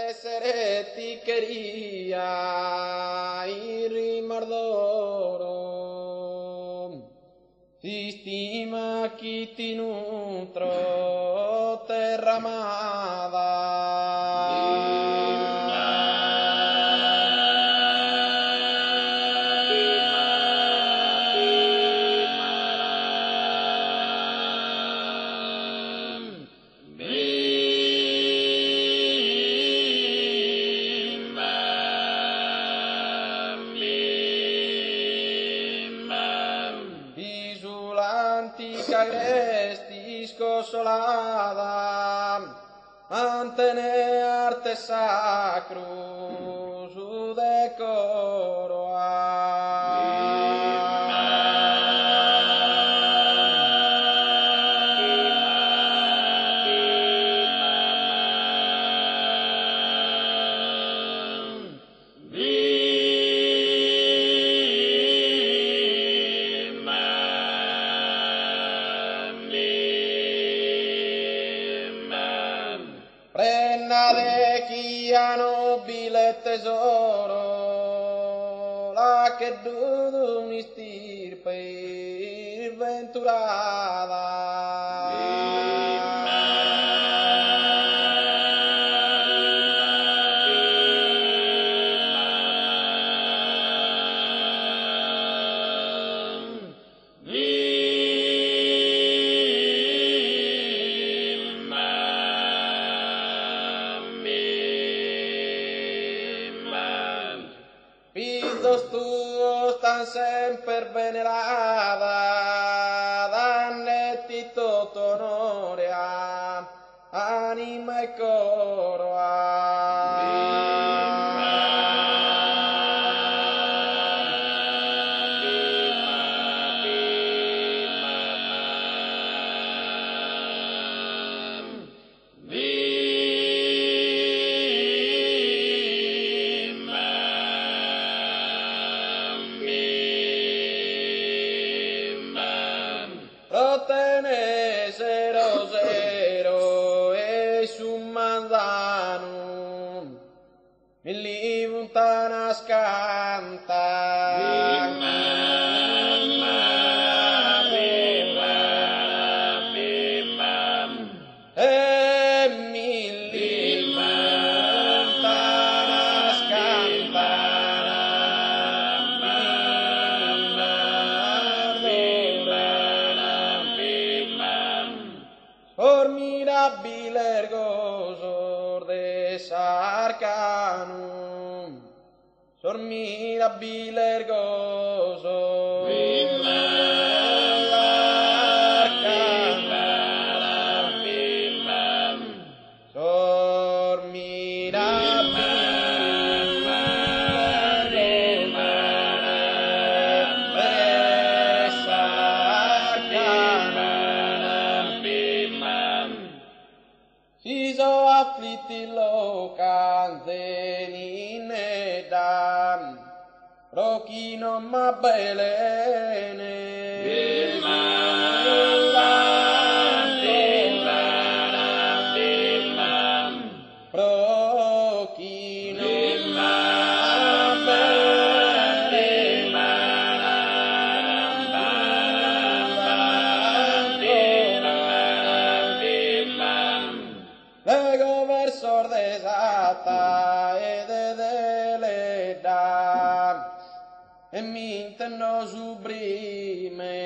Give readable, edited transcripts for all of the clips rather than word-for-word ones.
Essere ti cheria in rimas d'oro S'istima chi ti nutro terra amada. Isula antica agreste isconsolada, mantene arte sacru su decoro. Prenda de chia nobile tesoro, la che d'un'istirpe isventurada. Fizos tuos t'an semper venerada, danneti totu onore a anima e coro. Pro tene sero sero e su manzanu, milli funtanas canta. E milli funtanas canta. Sos mirabiles gosos de s'arcanu, sos mirabiles gosos de s'arcanu, sos mirabiles de s'arcanu. Si so afflitti locan innedda, pro chi non m'abbelene. Pro chi non m'abbelene. Lego versos de Satta e de Deledda e m'intendo sublime.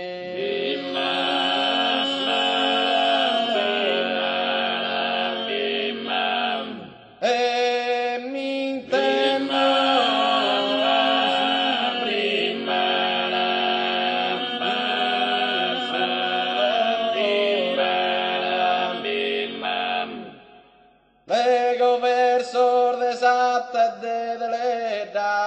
E m'intendo Lego versos de Satta e de Deledda.